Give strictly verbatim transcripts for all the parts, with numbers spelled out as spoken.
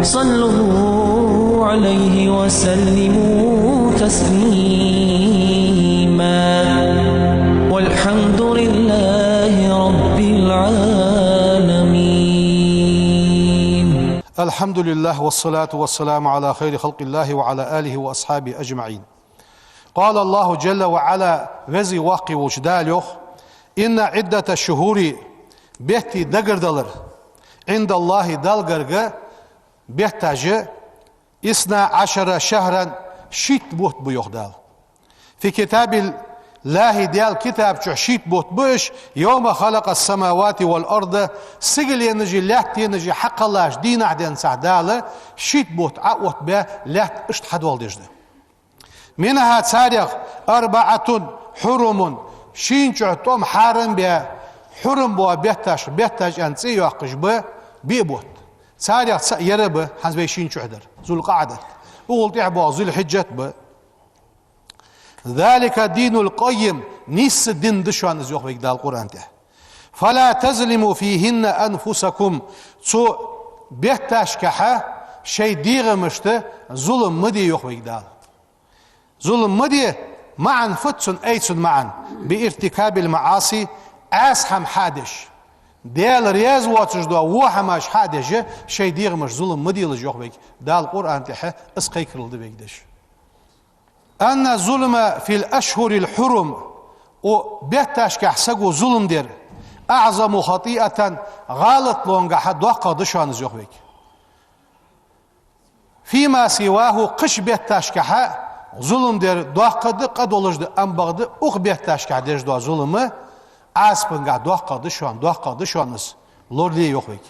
صلوا عليه وسلموا تسليما. والحمد لله رب العالمين. الحمد لله والصلاة والسلام على خير خلق الله وعلى آله وأصحابه أجمعين. قال الله جل وعلا, Веза-Воккха волча Дала йоах: إن عدة الشهور, беттий дагардалар, عند الله, Далла гарга, бетташ, اثنا عشر شهرا, шийтта бутт ба, йоах Дала. في كتاب الله, Даьла китаб чу шийтта бутт ба уж, يوم خلق السماوات والأرض, сигаленаши лаьттанаши хьакхеллача дийнахьа денз Дала шийтта бутт Ӏооттабаь, лаьтта иштта хьадоаладеш да. منها, царех, أربعة حرم, шийна чу тӀом хьарам баь, хьурум бола бетташ, бетташ аьнна цӀи йоаккхаш ба биъ бутт. Царех цаӀ ер ба, хӀанз вай шийна чу дар, ذو القعدة. Укхул тӀехьа боагӀа ذو الحجة ба. ذلك الدين القيم, нийса дин да шоана из, йоах вайга Дала Къуръан тӀа. فلا تظلموا فيهن أنفسكم, цу бетташкахьа шоай дегӀамашта зулам ма де, йоах вайга Дала. Зулам ма де, маӀан фуд цун, ай цун маӀан: بارتكاب المعاصي, Ӏаьса хӀама хьадеш, Даьла раьза воацаш дола во хӀамаш хьадеш, шоай дегӀамашта зулам ма делаш, йоах вайга Дала Къуръан тӀа, из кхайкарал да вайга деш. أن الظلم في الأشهر الحرم, укх бетташкахь саго зулам дар, أعظم خطيئة, гӀалатлонгахьа доккхагӀа да шоана из, йоах вайга. فيما سواه, кхыча бетташкахьа зулам дар доккхагӀа да, къа долаш да, ам бакъда укх бетташкахь деш дола зулам Ӏазапангахь доккхагӀа да шоана, доккхагӀа да шоана из, лорале, йоах вайга.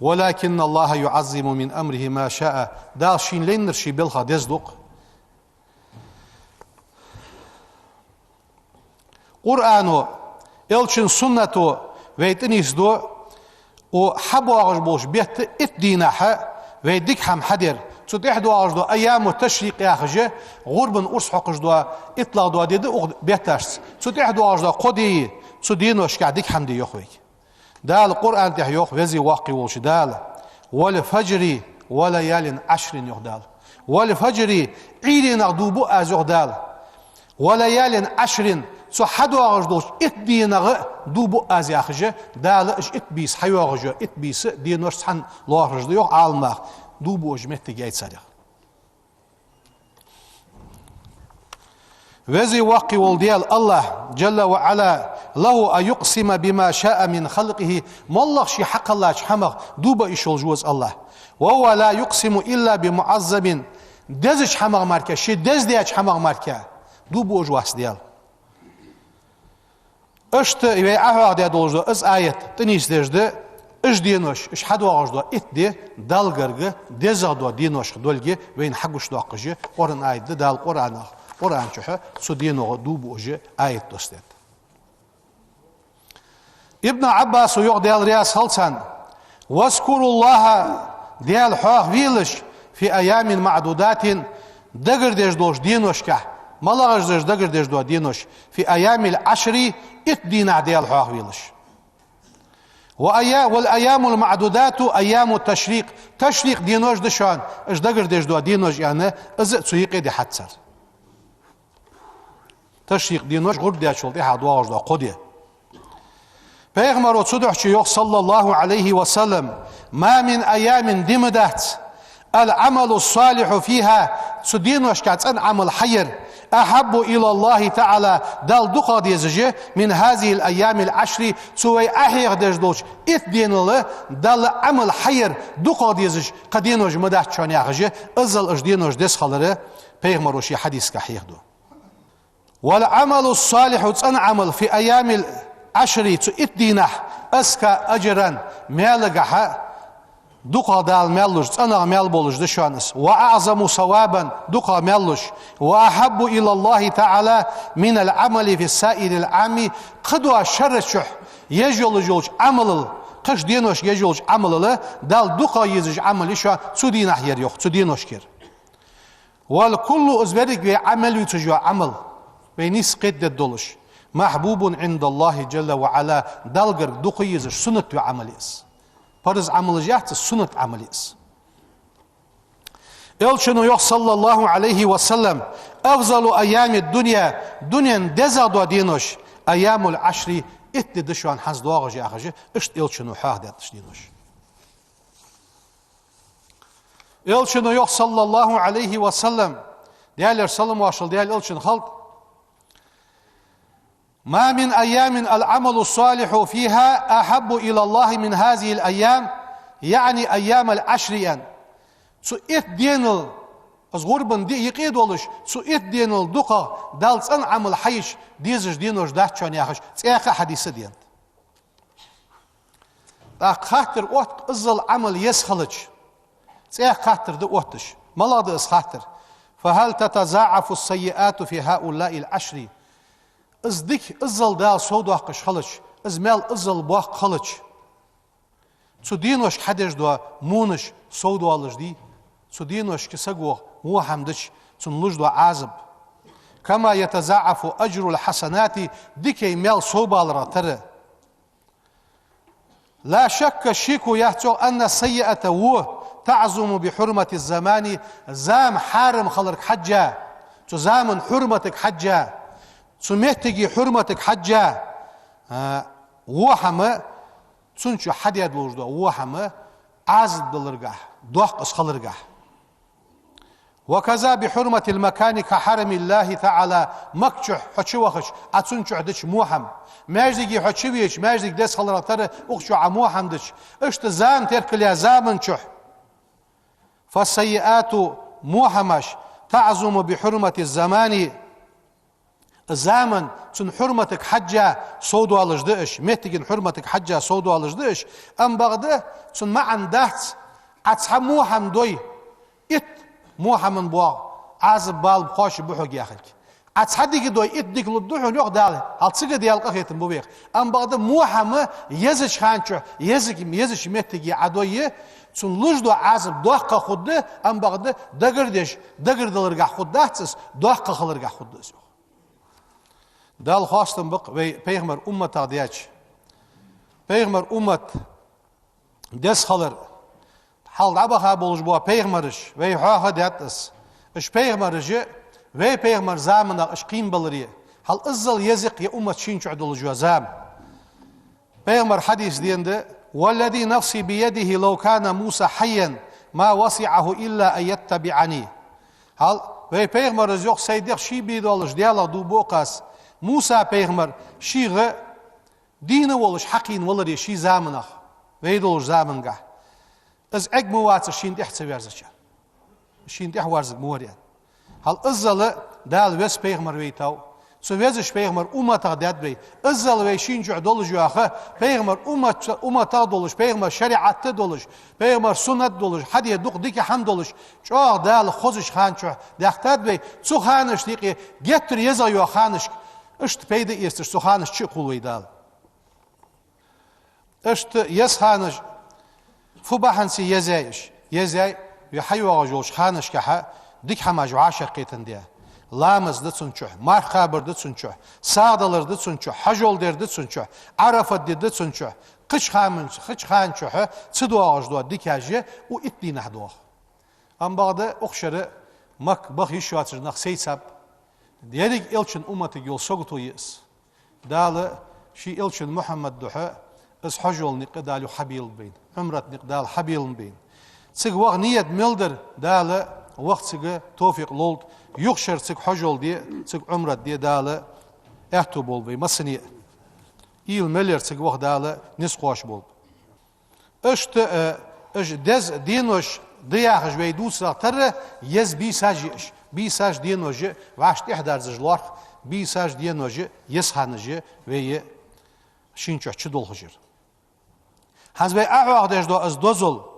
ولكن الله يعظم من أمره ما شاء, Дала шийна лайнар ший балхах деза да-кх. Къуръано, Элчан суннато вай тӀанийсду, укх хьабоагӀаш болча бетта итт дийнахьа вай дика хӀама хьадар. Цу тӀехьа доагӀаш дола айяму ташрикъ яхаш, гӀурбан урс хьокхаш дола иттлагӀа дола ди да укх бетташца. Цу тӀехьа доагӀаш дола кхо ди, цу деношкахь дика хӀама де, йоах вайга. Дала Къуръан тӀа йоах, Веза-Воккха волча Дала: والفجر وليال عشر, йоах Дала. والفجر, Ӏуйренах дув буъ Аз, йоах Дала. وليال عشر, цу хьадоагӀаш долча итт денах дув буъ Аз, яхаш, Дала уж итт бийса хьайоагӀаш йола итт бийса денош цхьана лоархӀаш да, йоах Ӏаламнаха, дув буаш моттиг яй царех. Веза-Воккха вола Даьла АллахӀ, جل وعلا, له أن يقسم بما شاء من خلقه, моллагӀа Ше хьакхеллача хӀамах дув буа йиш йолаш ва из АллахӀ. وهو لا يقسم إلا بمعظم, дезача хӀамах мара, Ше деза даьча хӀамах мара дув буаш вац Даьла. Иштта вай Ӏохьоахадаь долаш дола из аят тӀанийсдеш да, уж денош, уж хьадоагӀаш дола итт ди Далла гарга дезагӀа дола деношха долга вайна хьагучадоаккхаш, Къуръан аят да, Дала Къуръанах, Къуръан чухьа цу деногӀа дув буаш аят доссадаьд. Ибн Ӏаббаса йоах, Даьла раьза хилва царна: واذكروا الله, Даьла хьоахавелаш, في أيام معدودات, дагардеш долча деношкахь, малагӀаш да уж дагардеш дола денош, في أيام العشر, итт дийнахьа Даьла хьоахавелаш. وأيا-، والأيام المعدودات أيام التشريق, ташрикъ денош да шоана уж дагардеш дола денош, аьнна, из а цу юкъе дихьад цар. Ташрикъ денош гӀурба даьчул тӀехьа доагӀаш дола кхо ди. Пайхамаро цудухьа йоах, صلى الله عليه وسلم: ما من أيام, ди ма дац, العمل الصالح فيها, цу деношкахь цӀена Ӏамал хьаяр, أحب إلى الله تعالى, Далла дукхагӀа дезаш, من هذه الأيام العشر, цу вай Ӏохьоахадеш долча итт денал Далла Ӏамал хьаяр дукхагӀа дезаш кхы денош ма дац шоана, яхаш, иззал уж денош деза хилар Пайхамаро ший хьадисагахь хьехаду. والعمل الصالح, цӀена Ӏамал, في أيام العشر, цу итт дийнахь, أزكى أجرا, маьлагахьа дукхагӀа Дала маьл луш, цӀенагӀа маьл болаш да шоана из, وأعظم ثوابا, дукхагӀа маьл луш, وأحب إلى الله تعالى من العمل في سائر العام, кхыдола шера чухь еш йолаш йолча Ӏамалал, кхыча деношка еш йолча Ӏамалал Далла дукхагӀа езаш Ӏамал я шоана цу дийнахьа яр, йоах, цу деношка яр. والكل, из верригаш вай Ӏамал вуьйцуш йола Ӏамал, вай нийсса кхетадергдолаш, محبوب عند الله جل وعلا, Далла гарга дукха езаш суннат йола Ӏамал я из. Парз Ӏамалаш яц, суннат Ӏамал я из. Элчано йоах, صلى الله عليه وسلم: «أفضل أيام الدنيا», дунен дезагӀа дола денош, «أيام العشر», итт ди да шоана хӀанз доагӀаш, яхаш, иштта Элчано хьоахадаьд уж денош. Элчано йоах, صلى الله عليه وسلم, Даьлера салам-моаршал Даьла Элчана хилда: «ما من أيام العمل الصالح فيها أحب إلى الله من هذه الأيام», яӀни «أيام العشر», аьнна. Цу итт денал, из гӀурбан ди юкъе долаш, цу итт денал дукхагӀа Далла цӀена Ӏамал хьаеш дезаш денош дац шоана, яхаш, цхьаькха а хьадис да аьннад. ТӀаккха хаттар отт, иззал Ӏамал еза хилча. ЦӀаькха хаттар да отташ. МалагӀа да из хаттар? «فهل تتضاعف السيئات في هؤلاء العشر؟» Из дика иззал Дала совдоаккхаш хилча, из маьл иззал боккха хилча, цу деношка хьадеш дола вонаш совдоалаш дий? Цу деношка саго во хӀама дича, цунна луш дола Ӏазап. «كما يتضاعف أجر الحسنات», дикай маьл совбаларах тара. «لا شك», шеко яц цох, «أن السيئة», во, «تعظم بحرمة الزمان», зама хьарам хиларга хьежжа, цу заман хьурматага хьежжа, цу меттиге хьурматага хьежжа, а, во хӀама, цун чу хьадеш долаш дола во хӀама Ӏазап даларгахьа доккха из хиларгахьа. «وكذا بحرمة المكان كحرم الله تعالى», Макка чу хьо чувахача, Ӏа цун чу дича во хӀама. Маьждиге хьо чувеча, маьждиг деза хиларах тара, укх чу Ӏа во хӀама дича. Иштта зама теркал яь заман чу. «فالسيئات», во хӀамаш, «تعظم بحرمة الزمان», заман, цун хьурматага хьежжа совдоалаш да уж, меттиган хьурматага хьежжа совдоалаш да уж, ам бакъда цун маӀан дац, Ӏа цхьа во хӀама дой, итт во хӀаман боагӀа Ӏазап, балам кхоачаш ба хьога яхилга. Ӏа цхьа дика дой, итт дика лургда хьона, йоах Дала, хьал цига Даьла къахетам ба вайх. Ам бакъда во хӀама езача хана чу, еза-, езача меттиге Ӏа дой, цунна луш дола Ӏазап доккха хургда, ам бакъда дагардеш, дагардаларгахьа хургдац из, доккха хиларгахьа хургда из, йоах. Далла хоастам ба-кх вай пайхамара умматах даьча. Пайхамара уммат деза хилар, хьалха дӀабаха болаш бола пайхамараш, вай хьоахадаьд из. Уж пайхамараш а, вай пайхамара заманах уж кхийна баларе, хьал иззал еза-кх ер уммат шийна чу долаш йола зама. Пайхамара хьадис денад: «والذي نفسي بيده لو كان موسى حيا ما وسعه إلا أن يتبعني». Хьал, вай пайхамара йоах, сай дегӀ ший бе долаш Даьлах дув буъ аз, Муса пайхамар шийгӀа дийна волаш хьакхийна валаре ший заманах, вай долаш замангахь, из Ӏег ма вацар шийна тӀехьа ца верзача. Шийна тӀехьа верзарг ма вар аьнна. Хьал иззал Дала веза пайхамар вайтав. Цу везача пайхамара умматах даьд вай. Иззал вай шийна чу долаш йола ха, пайхамара уммат-, умматах долаш, пайхамара шариӀат долаш, пайхамара суннат долаш, хьаде дукха дика хӀама долаш, чӀоагӀа Дала хозача хана чу даьхкад вай. Цу ханашта юкъе геттара езагӀа йола ханашка, иштта пайда эцаш, цу ханашка чу а кхувл вай Дала. Иштта еза ханаш фу бахьанца еза я уж? Еза я, вай хьайоагӀаш йолча ханашкахьа дика хӀамаш вӀашагӀкхетандаь. Ламаз да цун чу, марха кхабар да цун чу, сагӀа далар да цун чу, хьажол дар да цун чу, Ӏарафат ди да цун чу, кхыча хана-, кхыча хана чухьа ца доагӀаш дола дикаш а укх итт дийнахьа доагӀа. Ам бакъда укх шера Макка баха йиш йоацаш нах сайцаб. Еррига элчан умматага йола сагото я из. Дала ший элчан Мухьаммада духьа из хьажола никъ Дала юха хьабийлба вайна, Ӏумрат никъ Дала хьабийлба вайна. Цига ваха ният мел дар, Дала ваха цига товфикъ лолда, юха шера цига хьажол де, цига Ӏумрат де Дала аьттув болба вай массане а. Уйла мел яр цига ваха Дала низ кхоачаш болба. Иштта, э, уж деза денош да яхаш вай дувцарах тара еза бийсаш я уж. Бийсаш, денош а вӀаший тӀехьа дарзаш лоархӀ, бийсаш, денош а, еза ханаш а вай шийна чу чудолхаш яр. ХӀанз вай Ӏохьоахадеш дола из дозал,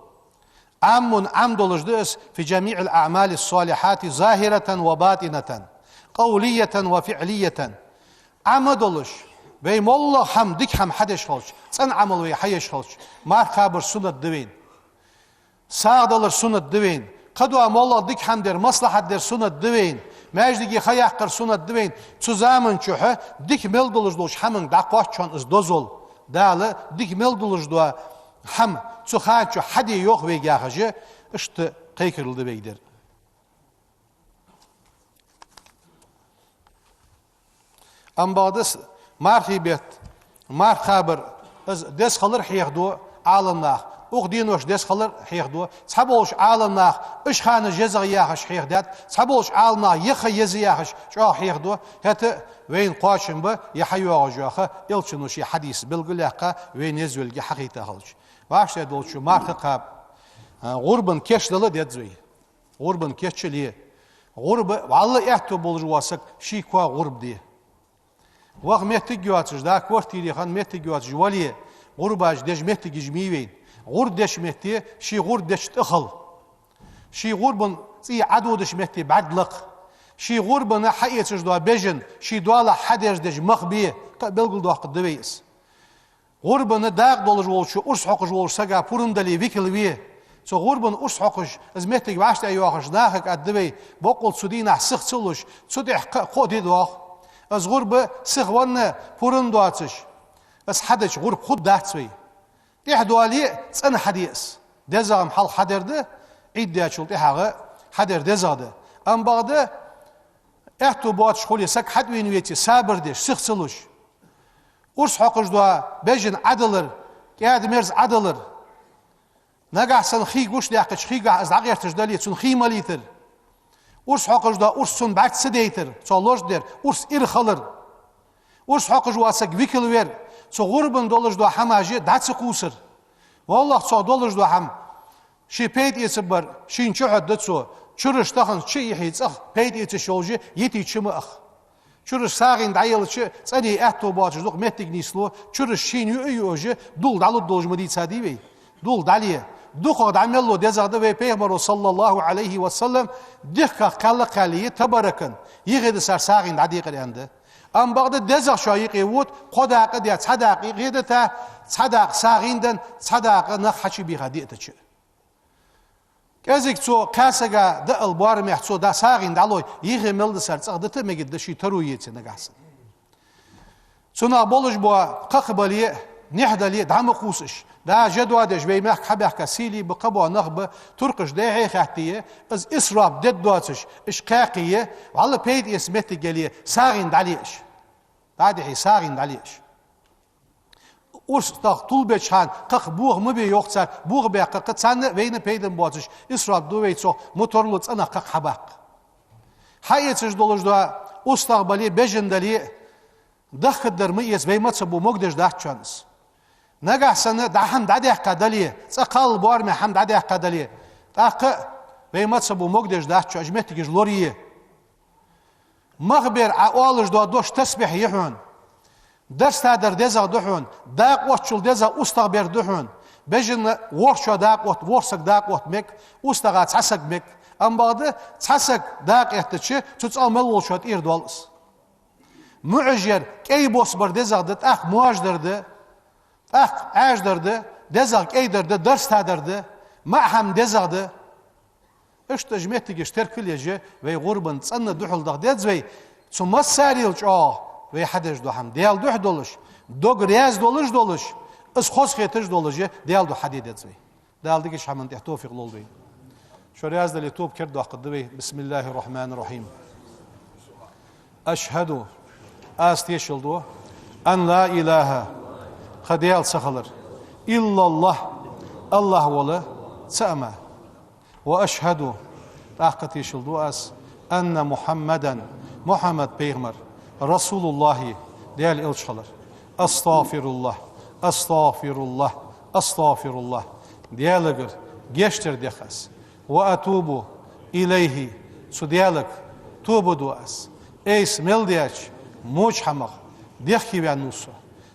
Ӏаммун, Ӏам долаш да из, في جميع الأعمال الصالحات ظاهرة وباطنة، قولية وفعلية. Ӏама долаш, вай моллагӀа хӀама, дика хӀама хьадеш хилча, цӀена Ӏамал вай хьаеш хилча, марха кхабар суннат да вайна, сагӀа далар суннат да вайна, кхыдола моллагӀа дика хӀама дар, маслахьат дар суннат да вайна, маьждиге ха яккхар суннат да вайна, цу заман чухьа дика мел долаш долча хӀаманга дӀакхоач шоана из дозал. Дала дика мел долаш дола хӀама цу хана чу хьаде йоах вайга яхаш, иштта кхайкарал да вайга дер. Амма бакъда мархий бетта марха кхабар, из деза хилар хьехаду Ӏаламнаха, укх денош деза хилар хьехаду. Цхьаболча Ӏаламнаха уж ханаш езагӀа яхаш хьехадаьд, цхьаболча Ӏаламнаха яха еза яхаш чӀоагӀа хьехаду. ХӀаьта вайна кхоачам ба ер хьайоагӀаш йола ха, Элчано ший хьадисаца белгалъяьккха, вайна еза йолга хьахайта хилча. ВӀаштӀехьа долча марха кхаба, а, гӀурбан кийчдала деза вай. ГӀурбан кийча ле. ГӀурба, вӀалла аьттув болаш вола саг ший коа гӀурба де. Ваха моттиг йоацаш, да, квартире хинна моттиг йоацаш вале, гӀурбаш деш моттигаш ма йий вайна. ГӀурба деча метте ший гӀурба деча тӀа хила. Ший гӀурбан цӀий Ӏододача метте бӀарг лакха. Ший гӀурбана хьаэцаш дола бежан ший доалахьа хьадерзадеш мах бе, кхы а белгалдоаккхаргда вай из. ГӀурбана дакъа долаш волча, урс хьокхаш волча сага пурам дале, викал ве. Цу гӀурбана урс хьокхаш, из моттиг вӀаштӀехьа йоахаш нахага аргда вай, боккъал цу дийнахьа сиха ца луш, цу тӀехьа кхы а кхо ди доагӀа. Из гӀурба сиха венна пурам доацаш, из хьадича гӀурба хургдац вай. ТӀехьа доале а цӀена хьаде из. ДезагӀа-м хьалха хьадер да, Ӏид даьчул тӀехьагӀа хьадер дезагӀа да. Амма бакъда аьттув боацаш хуле, саг хьатӀавена веце, сабар деш, сиха ца луш. Урс хьокхаш дола бежан Ӏодалар, кӀаьда-мерза Ӏодалар. Нагахьа санна хий гучадаьккхача хигахьа из дӀагӀерташ дале, цунна хий малийтар. Урс хьокхаш дола урс цунна бӀарг ца дайтар, цох лочкъадар, урс ира хилар. Урс хьокхаш вола саг викал вар, цу гӀурбана долаш дола хӀамаш дӀа ца кхувсар. ВаллахӀи, цох долаш дола хӀама ший пайда эцаргбар шийна чухьаргда цо, чураш тахан чу а йихье, цӀагӀа пайда эцаш йолаш йитийча ма аха. Чураш сагӀийна дӀаелча, цӀенъе аьттув боацаш дукха моттиг нийслу, чураш шийна юа а юаш, дулх дӀалургдолаш ма дийцадий вай. Дулх дӀале. ДукхагӀа дӀа мел лу дезагӀа да, вай Пайхамаро, صلى الله عليه وسلم, дехках кхаьлла-кхаьлле, табаракан, йихеда сар сагӀийна дӀадекъар аьнна да. Амма бакъда дезагӀчоа юкъе вода, кхо дакъа а даь, цхьа дакъа йихеда та, цхьа дакъа сагӀийна даь, цхьа дакъа нах хьачубийха диътача. КӀезига цо кхаь сага даал боарамехь цо да сагӀийна дӀалой, йихе мел да сар цӀагӀа дита мегаргда, ший таро еце нагахьа санна. Цунах болаш бола кхакха бале а, нехь дале а, дӀа ма кхувса уж. Да жа доадеш вай мехка хьабаьхка сийле ба, кхы бола нах ба, туркхаша дехьа хаьттае, из исраф дергдоацаш, уж кхаькхе, вӀалла пайда эца моттиг яле, сагӀийна дӀале уж. ДӀадихье, сагӀийна дӀале уж. Урс тӀа тулбеча хана кхакха боха ма бе йоах цар, боха баьккха кхы царна а вайна а пайда боацаш, исраф ду вай цох, ма тарлу цӀенах кхакха хьабаккха. Хьаэцаш долаш дола устагӀа бале, бежан дале, дахкадар ма эца, вай мазхӀабо могадеш дац шоана из. Нагахьа санна дӀа хӀама дӀадаьккха дале, цӀа кхалла боарамехь хӀама дӀадаьккха дале, тӀаккха а вай мазхӀабо могадеш дац шоана, уж моттигаш лорае. Мах бер Ӏа оалаш дола дош тасбихь я хьона. Дарс тадар дезагӀа да хьона, дакъа оттачул дезагӀа устагӀа бер да хьона. Бежана ворхӀ чо дакъа отт, ворхӀ саг дакъа отта мег, устагӀа цхьа саг мег. Амма бакъда цхьа саг дакъа эттача, цу цӀагӀа мел волчоа тӀера доал из. МуӀажар кӀай бос бар дезагӀа да, тӀаккха моажа дар да. ТӀаккха Ӏаьржа дар да, дезагӀа кӀай дар да, дарс тадар да, маӀа хӀама дезагӀа да. Иштта уж моттигаш теркал еш, вай гӀурбанна цӀена духьал даха деза вай, цу массарел чӀоагӀа вай хьадеш дола хӀама Даьла духьа долаш, дог раьза долаш долаш, из хозахеташ долаш, Даьла духьа хьаде деза вай. Дала дикача хӀаман тӀа товфикъ лолда вайна. Шо раьза дале, тоба кердадоаккхаргда вай. بسم الله الرحمن الرحيم. أشهد, аз тешал ду, أن لا إله, кхы Даьла ца хилар, إلا الله, АллахӀ вола цаӀ мара. وأشهد, тӀаккха тешал ду аз, أن محمدا, Мухьаммад пайхамар, رسول الله, Даьла элча хилар. أستغفر الله، أستغفر الله، أستغفر الله. Даьлагара гешт дар дех аз. وأتوب إليه, цу Даьлага тоба ду аз. Айса мел даьча воча хӀамах дехке ваьннав со.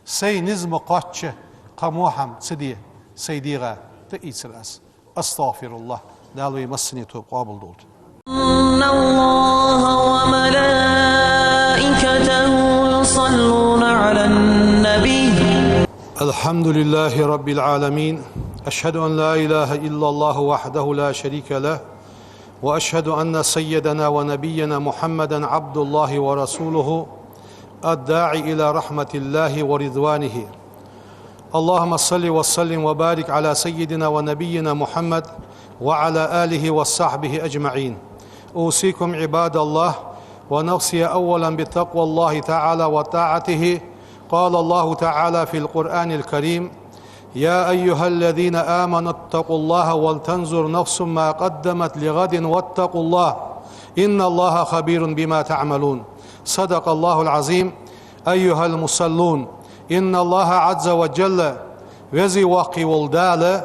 Сай низ ма кхоачча, кхы во хӀама ца де сай дегӀа тӀаийцар аз. أستغفر الله. Дала вай массане тоба къоабал долда. إن الله وملائكته يصلون على النبي. الحمد لله رب العالمين. أشهد أن لا إله إلا الله وحده لا شريك له. وأشهد أن سيدنا ونبينا محمدا عبد الله ورسوله الداعي إلى رحمة الله ورضوانه. اللهم صل وسلم وبارك على سيدنا ونبينا محمد وعلى آله وصحبه أجمعين. أوصيكم عباد الله ونفسي أولا بتقوى الله تعالى وطاعته. قال الله تعالى في القرآن الكريم: يا أيها الذين آمنوا اتقوا الله ولتنظر نفس ما قدمت لغد واتقوا الله إن الله خبير بما تعملون. صدق الله العظيم. أيها المصلون، إن الله عز وجل, Веза-Воккха вола Дала,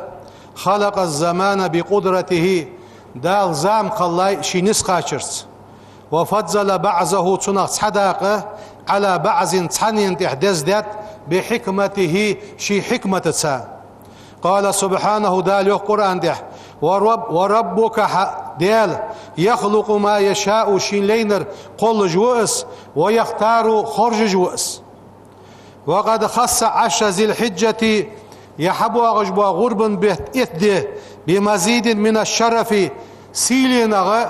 خلق الزمان بقدرته, Дала зама кхеллай ший низ кхачарца, وفضل بعضه, цунах цхьа дакъа, على بعض, цхьаннена тӀехь деза даьд, بحكمته, ший хьикматаца. قال سبحانه, Дала йоах Къуръан тӀа: ورب-, وربك, хьа Даьла, يخلق ما يشاء, шийна лайнар кхоллаш ва Из, ويختار, хоржаш ва Из. وقد خص عشر ذي الحجة, ер хьабоагӀаш бола гӀурбан бетта итт ди, بمزيد من الشرف, сийленагӀа,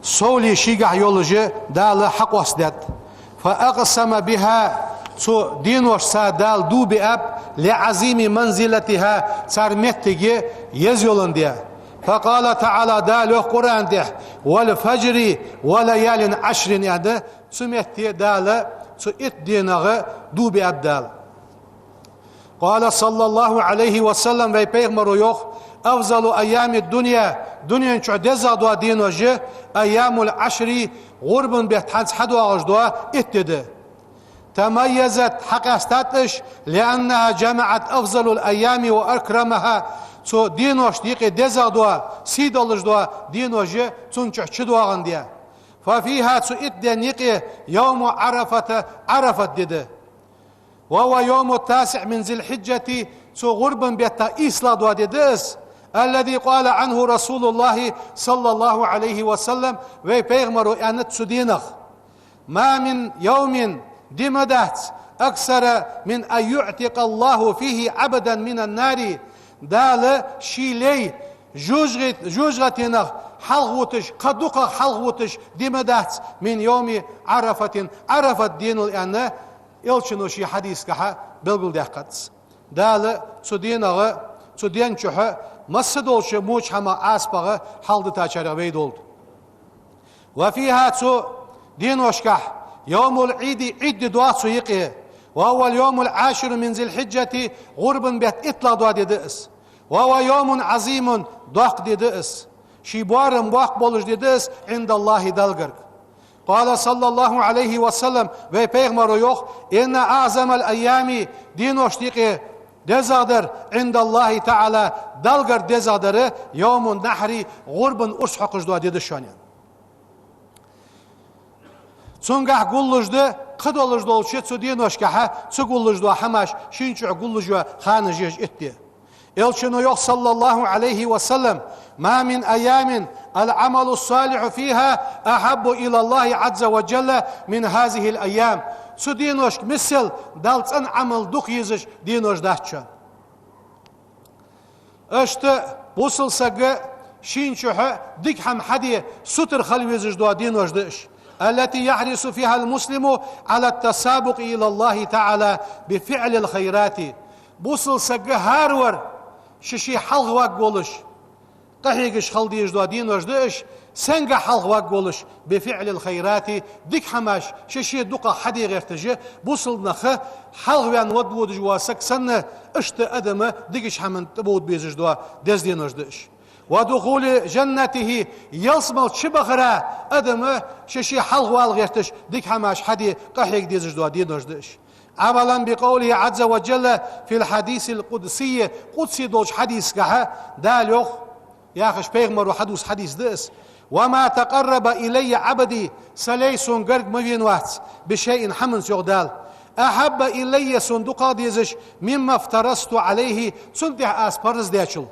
совле шийгахь йолаш Дала хьакъоастадаьд. فأقسم بها, цу деношца Дала дув биаб, لعظيم منزلتها, цар меттиг еза йоландаь. فقال تعالى, Дала йоах Къуръан тӀа: والفجر وليال عشر, аьнна, цу метте Дала цу итт денагӀа дув биаб Дала. قال صلى الله عليه وسلم, вай Пайхамаро йоах: أفضل أيام الدنيا, дунен чу дезагӀа дола денош أيام العشر, гӀурбан бетта хӀанз хьадоагӀаш дола итт ди да. تميزت, хьакъаьстад уж, لأنها جمعت أفضل الأيام وأكرمها, цу деношта юкъе дезагӀа дола, сий долаш дола денош цун чу чудоагӀандаь. ففيها, цу итт ден юкъе, يوم عرفة, Ӏарафат ди да. وهو يوم التاسع من ذي الحجة, цу гӀурбан бетта ийслагӀа дола ди да из, الذي قال عنه رسول الله صلى الله عليه وسلم, вай Пайхамаро аьннад цу денах: ما من يوم, ди ма дац, أكثر من أن يعتق الله فيه عبدا من النار, Дала ший лай жожагӀ-, жожагӀатенах хьалхавуташ, кхы дукхагӀа хьалхавуташ ди ма дац, من يوم عرفة, Ӏарафат денал, аьнна, Элчано ший хьадисагахьа белгалдаьккхад из. Дала цу денагӀа, цу ден чухьа, масса долча моча хӀамах, Ӏазапах хьалдитачарех вай долда. وفيها, цу деношкахь, يوم العيد, Ӏид ди доагӀа цу юкъе, وهو اليوم العاشر من ذي الحجة, гӀурбан бетта иттлагӀа дола ди да из. وهو يوم عظيم, доккха ди да из. Ший боарам боккха болаш ди да из, عند الله, Далла гарга. قال صلى الله عليه وسلم, вай Пайхамаро йоах: إن أعظم الأيام, деношта юкъе дезагӀдар, عند الله تعالى, Далла гарга дезагӀдар, يوم النحر, гӀурбан урс хьокхаш дола ди да шоана. Цунгахь гуллуш да кхыдолаш долча цу деношкахьа, цу гуллуш дола хӀамаш, шийна чухь гуллуш йола ханаш еш итт ди. Элчано йоах, صلى الله عليه وسلم: ما من أيام العمل الصالح فيها أحب إلى الله عز وجل من هذه الأيام. Цу деношка миссел Далла цӀена Ӏамал дукха езаш денош дац шоана. Иштта бусалба сага шийна чухьа дика хӀама хьаде сутара хила везаш дола денош да уж. التي يحرص فيها المسلم على التسابق إلى الله تعالى بفعل الخيرات. Бусалба сага хӀара вар ше-ше хьалхаваргволаш, къахьегаш хила дезаш дола денош да уж, сенга хьалхаваргволаш, بفعل الخيرات, дика хӀамаш ше-ше дукхагӀа хьаде гӀерташ, бусалба нах хьалхаваьнна вад водаш вола саг санна, иштта адам дикача хӀаман тӀабовда безаш дола деза денош да уж. ودخول جنته, ялсмала чубахара адам ше-ше хьалхавала гӀерташ, дика хӀамаш хьаде къахьега дезаш дола денош да уж. عملا بقوله عز وجل في الحديث القدسي, къудси долча хьадисагахьа Дала йоах, яхаш Пайхамаро хьадувс хьадис да из: وما تقرب إلي عبدي, са лай сона гарга ма вена вац, بشيء, хӀаманца, йоах Дала, أحب إلي, сона дукхагӀа дезаш, مما افترضت عليه, цунна тӀехь аз парз даьчул.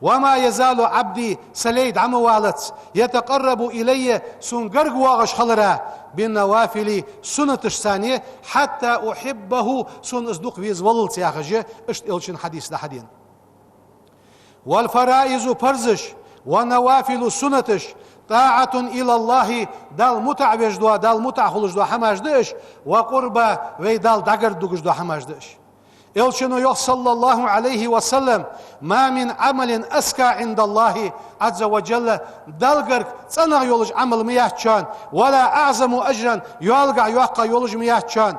وما يزال عبدي, са лай дӀа ма валац, يتقرب إلي, сона гарга воагӀаш хилара, بالنوافل, суннаташца, حتى أحبه, сона из дукха везаваллалца, яхаш, иштта Элчан хьадис да хьадена. والفرائض, парзаш, والنوافل, суннаташ, طاعة إلى الله, Далла мутӀахьа веш дола, Далла мутӀахьа хулаш дола хӀамаш да уж, وقربة, вай Далла дӀагаргадугаш дола хӀамаш да уж. Элчано йоах, صلى الله عليه وسلم: «ما من عمل أزكى عند الله عز وجل», Далла гарга цӀенагӀа йолаш Ӏамал ма яц шоана, «ولا أعظم أجرا», йоалгахьа йоккха йолаш ма яц шоана,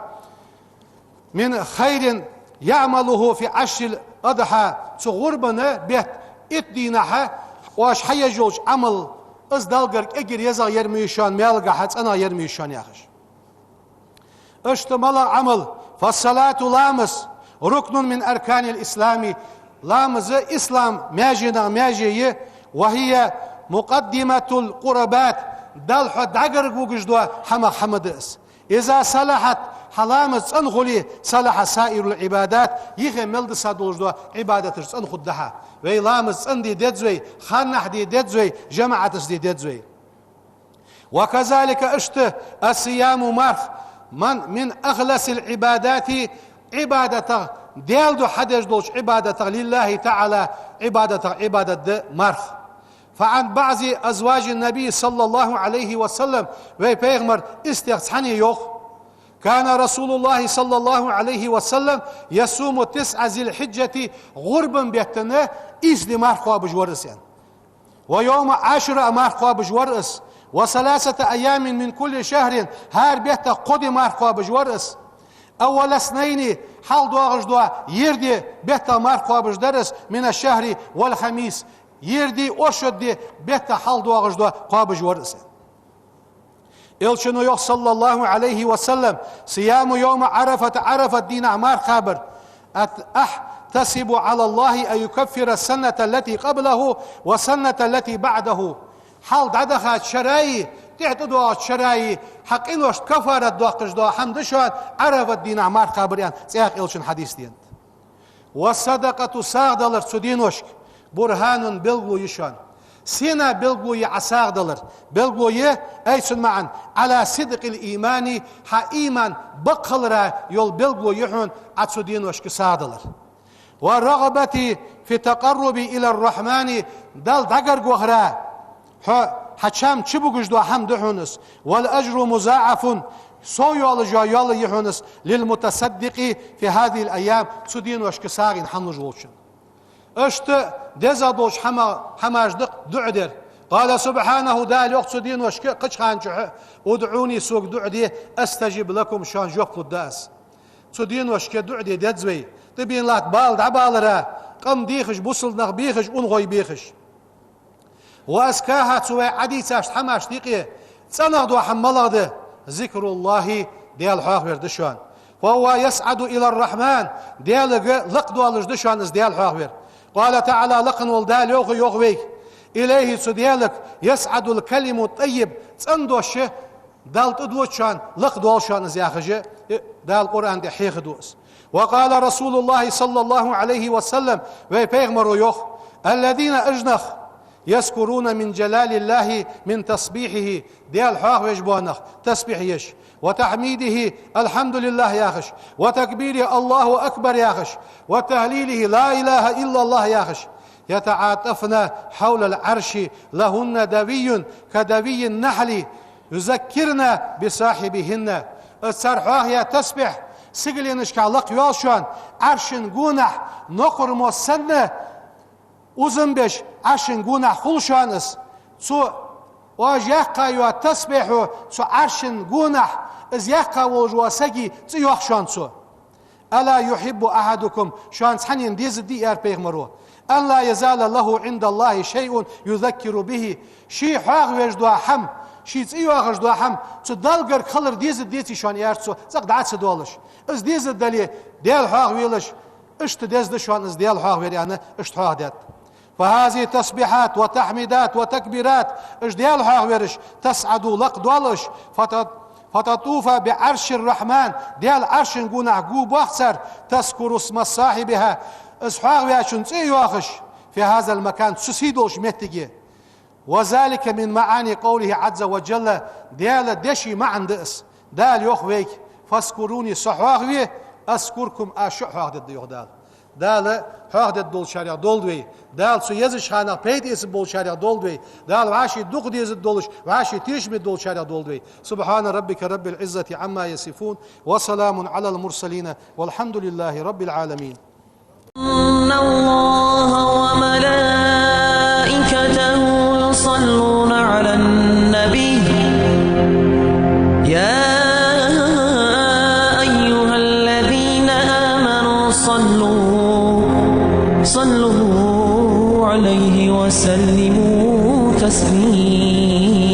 «من خير يعمله في عشر الأضحى», цу гӀурбан бетта итт дийнахьа оаш хьаеш йолча Ӏамал, из Далла гарга эггара езагӀа яр ма йий шоана, маьлагахьа цӀенагӀа яр ма йий шоана, яхаш. Иштта малагӀа Ӏамал? «فالصلاة», ламаз, «ركن من أركان الإسلام», ламаз ислама маьженех маьже я, «وهي مقدمة القربات», Далла хьо дӀагарга вугаш дола хӀамах хӀама да из. «إذا صلحت», хьа ламаз цӀена хуле, «صلح سائر العبادات», юхе мел дисса долаш дола Ӏибадаташ цӀена хургда хьа. Вай ламаз цӀена де деза вай, ханнахьа де деза вай, жамаӀатаца де деза вай. «وكذلك», иштта, «الصيام», марха, «من، من أخلص العبادات», Ӏибадатах, Даьла духьа хьадеш долча Ӏибадатах, «لله تعالى», Ӏибадатах Ӏибадат да марха. «فعن بعض أزواج النبي صلى الله عليه وسلم», вай пайхамар истех цхьанне йоах: «كان رسول الله صلى الله عليه وسلم يصوم تسع ذي الحجة», гӀурбан бетта ийс ди марха кхоабаш вар из, аьнна. «ويوم عاشوراء» марха кхоабаш вар из. «وثلاثة أيام من كل شهر», хӀара бетта кхо ди марха кхоабаш вар из. «أول اثنين», хьалдоагӀаш дола ер ди бетта марха кхоабаш дар из, «من الشهر والخميس», ер ди, оршот ди бетта хьалдоагӀаш дола кхоабаш вар из. Элчано йоах, صلى الله عليه وسلم: «صيام يوم عرفة», Ӏарафат дийнахьа марха кхабар, «أت-، أحتسب على الله أن يكفر السنة التي قبله والسنة التي بعده». Хьалха дӀадахача шера а, тӀехьа тӀадоагӀача шера а хьа къиношта каффарат доаккхаш дола хӀама да шоана Ӏарафат дийнахьа марха кхабар, аьнна, цхьаькха Элчано хьадис денад. «والصدقة», сагӀа далар цу деношка, «برهان», белгало я шоана. Сенна белгало я Ӏа сагӀа далар? Белгало я, ай цун маӀан, «على صدق الإيمان», хьа иман бакъ хилара йола белгало я хьона Ӏа цу деношка сагӀа далар. «والرغبة في التقرب إلى الرحمن», Далла дӀагарга вахара, хьо, хьа чам чубугаш дола хӀама да хьона из. «والأجر مضاعف», сов йоалаш йола ял я хьона из, «للمتصدق في هذه الأيام», цу деношка сагӀийна хӀама луш волчун. Иштта деза долча хӀама-, хӀамаш да-кх дуӀа дар. «قال سبحانه», Дала йоах цу деношка кхыча хана чухь: «ادعوني», сога дуӀа де, «أستجب لكم», шоана жоп лургда аз. Цу деношка дуӀа де деза вай. ТӀабена латта бала дӀабалара, къам дехаш, бусалба нах бехаш, унахой бехаш. «وأزكاها», цу вай Ӏадийцача хӀамашта юкъе цӀенагӀа дола хӀама малагӀа да? «ذكر الله», Даьла хьоахавар да шоана. «فهو يصعد إلى الرحمن», Даьлага лакхдоалаш да шоана из Даьла хьоахавар. «قال تعالى», лакха вола Дала йоах, йоах вайга: «إليه», цу Даьлага, «يصعد الكلم الطيب», цӀена дош Далла тӀадоагӀа шоана, лакхдоал шоана из, яхаш, э, Дала Къуръан тӀа хьехаду из. «وقال رسول الله صلى الله عليه وسلم», вай пайхамаро йоах: «الذين», уж нах, «يذكرون من جلال الله», من تسبيحه, Даьла хьоахавеш бола нах, тасбихь еш, «وتحميده», «الحمد لله» яхаш, «وتكبيره», «الله أكبر» яхаш, «وتهليله», «لا إله إلا الله» яхаш, «يتعاطفن حول العرش لهن دوي كدوي النحل يذكرن بصاحبهن». Из цар хьоахаяь тасбихь сигаленашка лакхйоал шоана, Ӏаршан гонахьа нокхар мо санна, узам беш, Ӏаршан гонахьа хул шоана из. Цу оаш яьккха йола тасбихьо цу Ӏаршан гонахьа, из яьккха волаш вола сага цӀи йоах шоана цо. «ألا يحب أحدكم», шоана цхьаннена дезаргдий, аьлар пайхамаро, «أن لا يزال له عند الله شيء يذكر به». Ше хьоахавеш дола хӀама, ший цӀи йоахаш дола хӀама, цу Далла гарга хилар дезаргдеций шоана, аьлар цо, цӀаккха дӀа а ца доалаш. Из дезаргдале, Даьла хьоахавелаш, иштта деза да шоана из Даьла хьоахавар, аьнна, иштта хьоахадаьд. «فهذه التسبيحات والتحميدات والتكبيرات», уж Даьла хьоахавараш, «تصعد», лакхдоал уж, «فت-، فتطوف بعرش الرحمن», Даьла Ӏаршан гонахьа го боах цар, «تذكر اسم صاحبها», из хьоахаваьчун цӀи а йоахаш, «في هذا المكان», цу сий долча моттиге. «وذلك من معاني قوله عز وجل», Даьла деший маӀан да из. Дала йоах вайга: «فاذكروني», со хьоахаве, «أذكركم», аз шо а хьоахадергда, йоах Дала. Дала хьоахадергдолчарех долда вай. Дала цу езача ханах пайда эцаргболчарех долда вай. Дала вӀаший дукха дезаргдолаш, вӀаший тешам бергдолчарех долда вай. سبحان ربك رب العزة عما يصفون، وسلام على المرسلين، والحمد لله رب العالمين. إن الله وملائكته يصلون على النبي، يا أيها الذين آمنوا صلوا، صلوا عليه وسلموا تسليما.